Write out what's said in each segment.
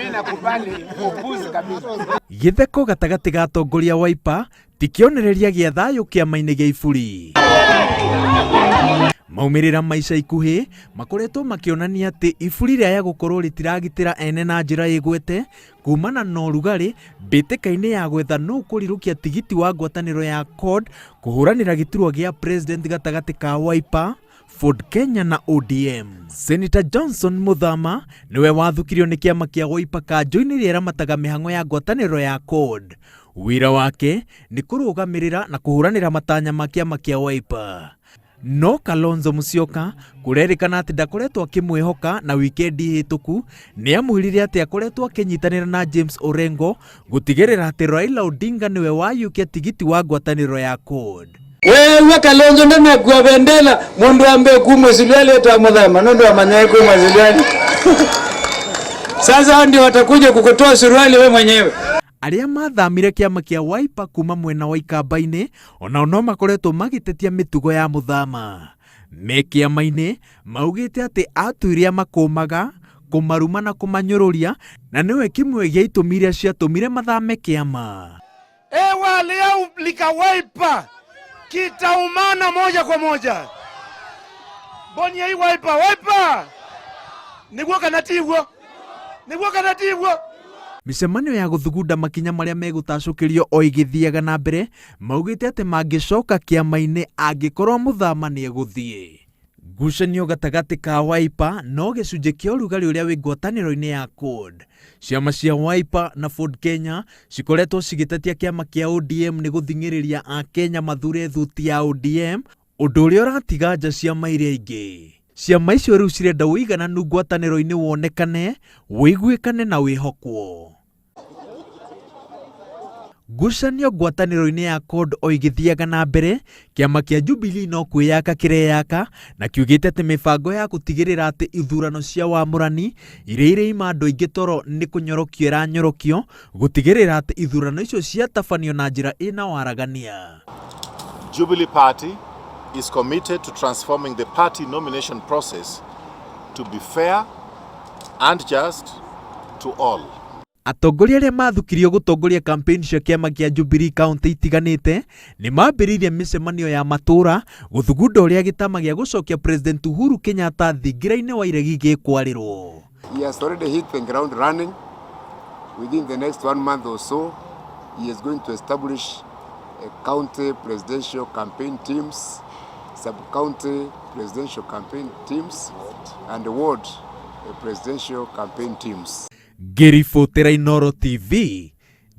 Mimi nakubali upuzi kabisa. Gĩtheko gatagatĩ ga atongoria Wiper ti kĩonereria gĩa thayũ kĩama-inĩ gĩa iburi. Maumĩrĩra ma ica ikuhĩ makoretwo makĩonania atĩ iburi rĩaya gũkorwo rĩtiragitĩra ene na njĩra ĩgwete kumana na ũrugarĩ mbĩtĩka-inĩ ya gwetha nũ ũkũrirũkia tigiti wa ngwatanĩro ya CORD kũhũranĩra gĩturwa gĩa president gatagatĩ ka Wiper, Ford Kenya na ODM. Senator Johnson Muthama nĩwe wathukirio nĩ kĩama kĩa Wiper kanjũ-inĩ ĩrĩa ĩramataga mĩhang'o ya ngwatanĩro ya CORD. Wĩra wake nĩ kũrũgamĩrĩra na kũhũranĩra matanya ma kĩama kĩa Wiper. No Kalonzo Musyoka kũrerĩkana atĩ ndakoretwo akĩmwĩhoka na wikendi hĩtũku nĩ amwĩrire atĩ akoretwo akĩnyitanĩra na James Orengo gũtigĩrĩra atĩ Raila Odinga nĩwe wayũkia tigiti wa ngwatanĩro ya CORD. Wewe Kalonzo ndamekua bendera mundu ambe kumwe suruali yetu muthama nundu amanyae kumwe suruali. Sasa ndio watakuja kukutoa suruali we mwenyewe. Arĩa mathamire kĩama kĩa Wiper kuma mwena wa Ikamba-inĩ onao no makoretwo magĩtetia mĩtugo ya Muthama. Me kĩama-inĩ maugĩte atĩ atuire amakũmaga kũmaruma na kũmanyũrũria na nĩwe kĩmwe gĩa itũmi iria ciatũmire mathame kĩama. Ewa leo likawaipa kitaumana moja kwa moja. Bonia hii waipa waipa niguo kana tiguo, niguo kana tiguo. Mĩcemanio ya gũthugunda makinya marĩa megũtacũkĩrio o ĩgĩthiaga na mbere maugĩte atĩ mangĩcoka kĩama-inĩ angĩkorwo Muthama nĩegũthiĩ. Ngucanio gatagatĩ ka Wiper no gĩcunjĩ kĩa ũrugarĩ ũrĩa wĩ ngwatanĩro-inĩ ya CORD. Ciama cia Wiper na Ford Kenya cikoretwo cigĩtetia kĩama kĩa ODM nĩ gũthing'ĩrĩria Akenya mathure thuti ya ODM, ũndũ ũrĩa ũratiga nja ciama iria ingĩ. Ciama icio rĩu cirenda ũigananu ngwatanĩro-inĩ wonekane, wĩiguĩkane na wĩhokwo. Ngucanio ngwatanĩro-inĩ ya CORD o igĩthiaga na mbere, kĩama kĩa Jubilee no kwĩyaka kĩreyaka na kiugĩte atĩ mĩbango ya gũtigĩrĩra atĩ ithurano cia wamũrani iria ireima andũ aingĩ toro nĩ kũnyorokio ĩranyorokio gũtigĩrĩra atĩ ithurano icio ciatabanio na njĩra ĩna waragania. Jubilee Party is committed to transforming the party nomination process to be fair and just to all. Atongoria arĩa mathukirio gũtongoria campaign cia kĩama kĩa Jubilee kaunti itiganĩte nĩ mambĩrĩirie mĩcemanio ya matũũra gũthugunda ũrĩa gĩtama gĩa gũcokia President Uhuru Kenyatta thingira-inĩ wa iregi gĩkwarĩrwo. He has already hit the ground running. Within the next 1 month or so, he is going to establish a county presidential campaign teams, sub-county presidential campaign teams, and ward presidential campaign teams. Ngĩribotera Inooro TV,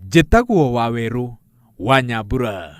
njĩtagwo Wawerũ wa Nyambura.